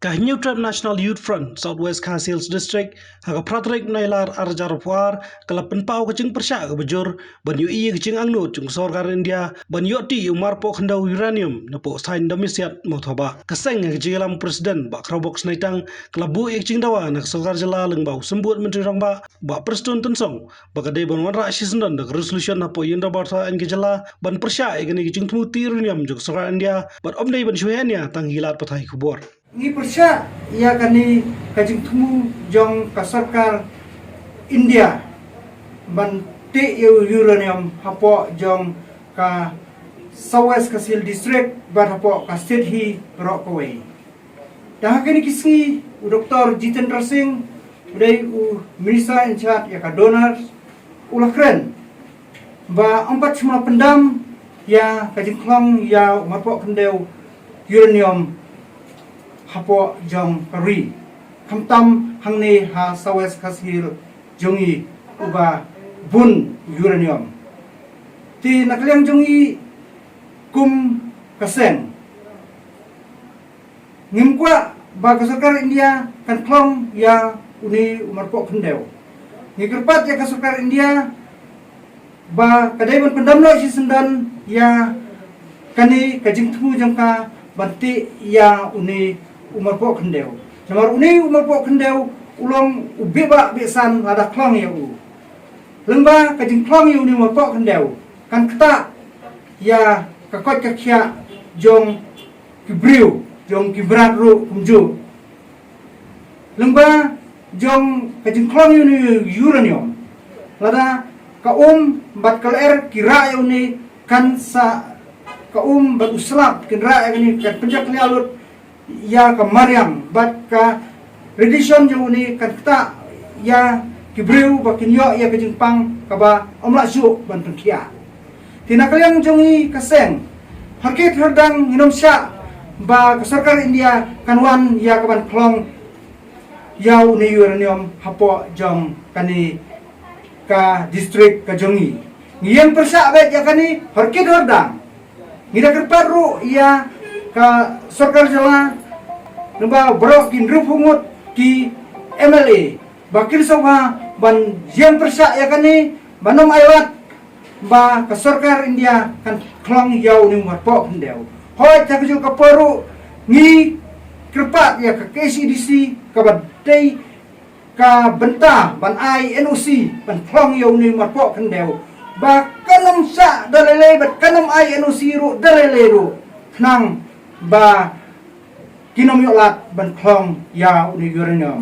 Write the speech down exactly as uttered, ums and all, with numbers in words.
Ka Hynñiewtrep National Youth Front South West Khasi Hills District ha ka phra tarik Nailar ar hajar arphew ar ka la pynpaw ka jingpyrshah kaba jur ban ïohi ïa ka jingangnud jong ka sorkar India ban ïohtih ïa u marpoh khyndew uranium napoh thaiñ Domiasiat Mawthaback. Ka seng ha ka jingïalam u President Bah Khrawbox Naitang ka la buh ïa ka jingdawa na ka sorkar jylla lyngba u Symbud Myntri Rangbah Bah Prestone Tynsong ba ka dei ban wanrah shisyndon da ka resolution hapoh Ïing Dorbar Thaiñ ka jylla ban pyrshah ïa kane ka jingthmu tih uranium jong ka sorkar India bad ym dei ban shu heh nia tang ha ki lad pathai khubor. Ngi pyrshah ïa kane ka jingthmu jong ka sorkar India ban tih ïa u uranium hapoh jong ka South West Khasi Hills District bad hapoh ka state hi baroh kawei. Te ha kine ki sngi u Doktor Jitendra Singh u dei u Minister in charge ïa ka DoNER u la kren ba ym pat shu ma pyndam ïa ka jingkhlong ïa u marpoh khyndew uranium hapoh jong ka ri, khamtam hangne ha South West Khasi Hills jong ngi uba bun uranium. Te na ka liang jong ngi kum ka seng ngim kwah ba ka sorkar India kan khlong ïa une u marpoh khyndew. Ngi kyrpad ïa ka sorkar India ba ka dei ban pyndam noh shisyndon ïa kane ka jingthmu jong ka ban tih ïa une u marpoh khyndew. Namar une u marpoh khyndew u long u beh bah beh san lada khlong ïa u. Lyngba ka jingkhlong ïa une u marpoh khyndew kan ktah ïa ka koit ka khiah jong ki briew, jong ki mrad ruh kumjuh. Lyngba jong ka jingkhlong ïa une u uranium, lada ka um bad ka lyer ki rah ïa une, kan sa ka um bad u slap kin rah ïa une, kan pynjah klia lut ïa ka mariang bad ka radiation jong une kan ktah ïa ki briew ba kin ïoh ïa ka jingpang kaba ym lah shuh ban pynkhiah. Te na ka liang jong ngi ka seng, ha kit hordang ngin ym shah ba ka sorkar India kan wan ïa ka ban khlong ïa une u uranium hapoh jong kane ka district ka jong ngi. Ngi ïeng pyrshah beit ïa kane ha kit hordang. Ngi da kyrpad ruh ïa ka sorkar jylla namar baroh ki hynriewphew ngut ki MLA ba kin sngewbha ban ïeng pyrshah ïa kane ban ym ailad ba ka sorkar India kan khlong ïa une u marpoh khyndew. Hooid, ha kajuh ka por ruh ngi kyrpad ïa ka KHADC kaba dei ka bynta ban ai NOC ban khlong ïa une u marpoh khyndew ba kan ym shah da lei lei bad kan ym ai NOC ruh da lei lei ruh khnang ba kin ym ïoh lad ban khlong ïa une u uranium.